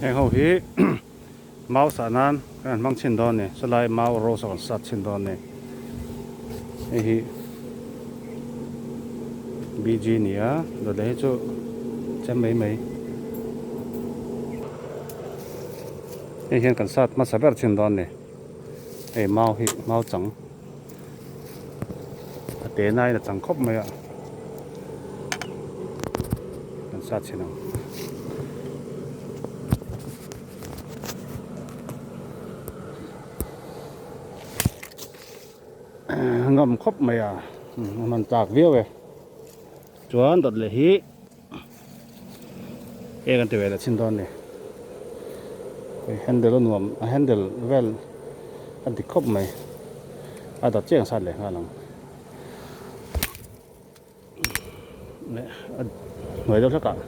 Heng ho hi mau sah nan kan han hmang chhin dawn a ni sawlai mau rose a kan sat chhin dawn a ni hei hi bg a ni a dawt leh hi chu chem mai mai hei hian kan sat hmasa ber chhin dawn a ni hei mau hi mau chang a te nain a chang khawp mai a kan sat chhin ang. Ngam khawp mai a a man tlak viau e chuan dawt leh hi eng an ti ve leh chhin dawn ni hei handle a nuam a handle vel a dik khawp mai a dawt chiang sat leh nghal ang a hnuai deuh hlek ah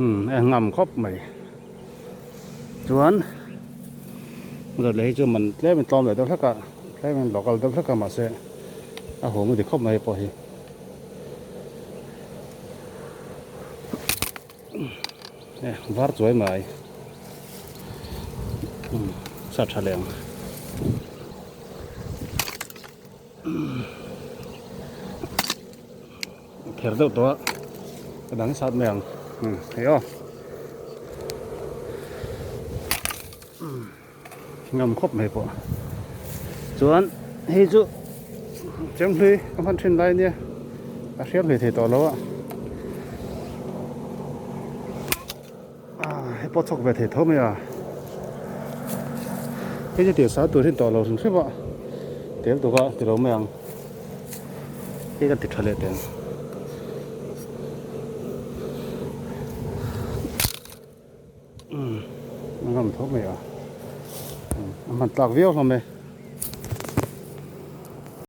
umm a ngam khawp mai chuan dawt leh hi chu man tlem in tlawm leh deuh hlek a tlem in local deuh hlek a mahse a hum a ni khawp mai pawh hi var chuai mai umm sa tha leh ang. Kher deuh tawh a ka dang sat mai ang hei aw ngam khawp mai pawh chuan hei chu chemhlui ka hman thin lai ania a hriat hlui thei tawh lo a hei pawh chhawk ve thei tho mai a hei chu tih sal tur hi tawh lo hrim hrim a tel tuk a ti lo mai ang hei kan ti tha leh teh ang umm a ngam tho mai a a hman tlak viau hlawm e.